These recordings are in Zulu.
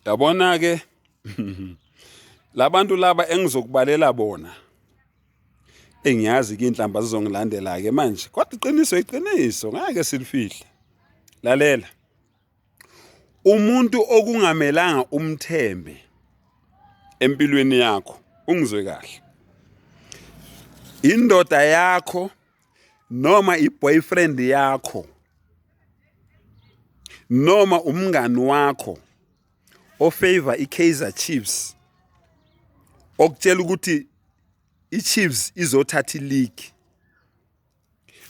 Yabona ke labantu laba engizokubalela bona engiyazi ke inhlamba zizongilandela ke manje kodwa iqiniso iqiniso ngeke silifihle. Lalela. Umuntu okungamelanga umthembe empilweni yakho ungizwe kahle. Indoda yakho noma i-boyfriend yakho noma umngani wakho ofavor i-Kaizer Chiefs okutshela ukuthi i-Chiefs izothatha i-league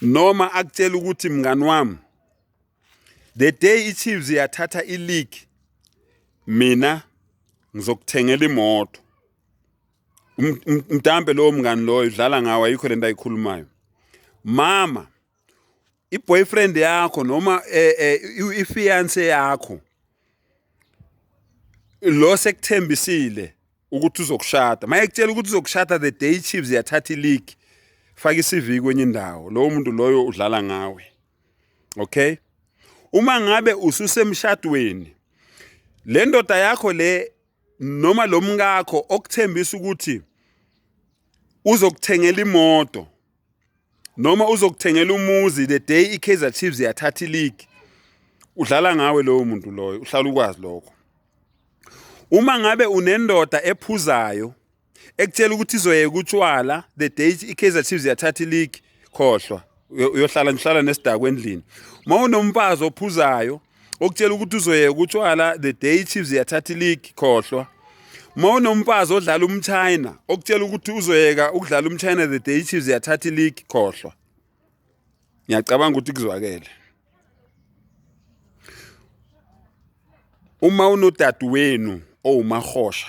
noma akutshela ukuthi mngani wami the day i-Chiefs yathatha i-league mina ngizokuthengela imoto. Mdampe lowo mngani loyo udlala ngawo, ayikho lento ayikhulumayo. Mama, i-boyfriend yakho noma eh, eh, i-fiance yakho lo sekuthembisile ukuthi uzokushada, maye kutshela ukuthi uzokushada the day Chiefs yathatha i-league, faka i-CV kwenye indawo, lowo muntu loyo udlala ngawe. Okay, uma ngabe ususemshadweni, le ndoda yakho le noma lo mkakho okuthembisa ukuthi uzokuthengela imoto noma uzokuthengela umuzi the day i-Kaizer Chiefs yathatha i-league, udlala ngawe lowo muntu loyo, uhlala ukwazi lokho. Uma ngabe unendoda ephuzayo ekutshela ukuthi izoyeka utshwala the day i-Kaizer Chiefs yathatha i-league, khohlwa, uyohlala nihlala nesidakwa endlini. Uma unomfazi ophuzayo okutshela ukuthi uzoyeka utshwala the day i-Chiefs yathatha i-league, khohlwa. Uma unomfazi odlala umchina okutshela ukuthi uzoyeka ukudlala umchina the day i-Chiefs yathatha i-league, khohlwa. Ngiyacabanga ukuthi kuzwakele. Uma unodadewenu owumahosha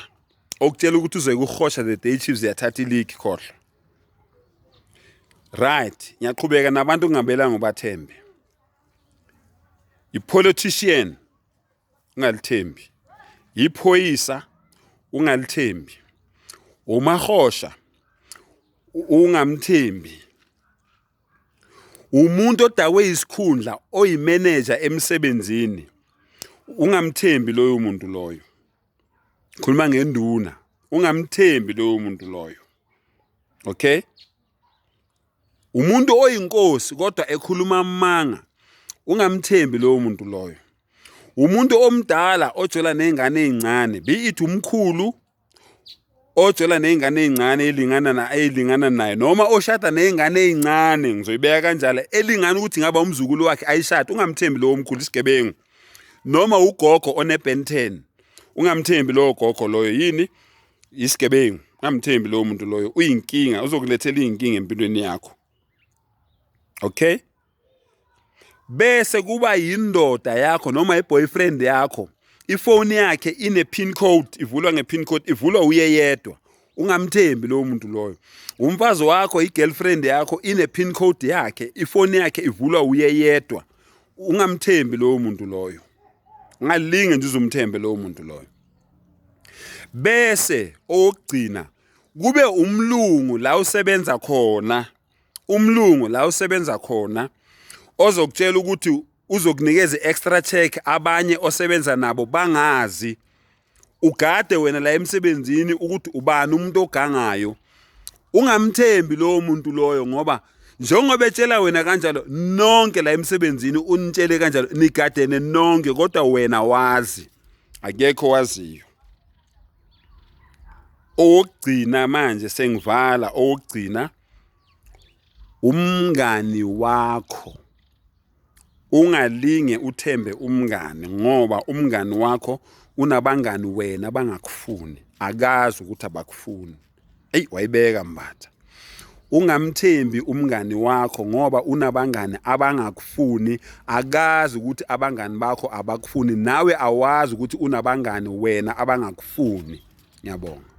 okutshela ukuthi uzoyeka ukuhosha the day Chiefs yathatha i-league, khohlwa. Right, ngiyaqhubeka nabantu okungabelanga ubathembe. I-politician ungalithembi, iphoyisa ungalithembi, umahosha ungamthembi, umuntu odakwe isikhundla oyimeneja emsebenzini ungamthembi loyo muntu loyo. Khuluma ngenduna, ungamthembi loyo muntu loyo. Okay, umuntu oyinkosi kodwa ekhuluma amanga, ungamthembi loyo muntu loyo. Umuntu omdala ojola ney'ngane ey'ncane, be it umkhulu ojola ney'ngane ey'ncane elingana na elingana naye noma oshada ney'ngane ey'ncane, ngizoyibeka kanjalo, elingana ukuthi ngaba umzukulu wakhe ayishade, ungamthembi lowo mkhulu, isigebengu. Noma ugogo one-Ben 10, ungamthembi lowo gogo loyo, yini isigebengu, ungamthembi lowo muntu loyo, uyinkinga, uzokulethela iy'nkinga empilweni yakho. Okay, bese kuba yindoda yakho noma i-boyfriend yakho, ifoni yakhe ine-pin code, ivulwa nge-pin code, ivulwa uye yedwa, ungamthembi lowo muntu loyo. Umfazi wakho, i-girlfriend yakho ine-pin code yakhe, ifoni yakhe ivulwa uye yedwa, ungamthembi lowo muntu loyo, ungalinge nje uzumthembe lowo muntu loyo. Bese owokugcina kube umlungu la usebenza khona, umlungu la usebenza khona ozokutshela ukuthi uzokunikeza i-extra check abanye osebenza nabo bangazi. Ugade wena la emsebenzini ukuthi ubani umuntu ogangayo, ungamthembi lowo muntu loyo, ngoba njengoba etshela wena kanjalo, nonke la emsebenzini unitshele kanjalo, nigadene nonke, kodwa wena wazi, akekho waziyo. Owokugcina manje sengivala, owokugcina umngani wakho. Ungalinge uthembe umngani, ngoba umngani wakho unabangani wena bangakufuni, akazi ukuthi abakufuni. Eyi, wayibeka Mbatha. Ungamthembi umngani wakho ngoba unabangani abangakufuni, akazi ukuthi abangani bakho abakufuni, nawe awazi ukuthi unabangani wena abangakufuni. Ngiyabonga.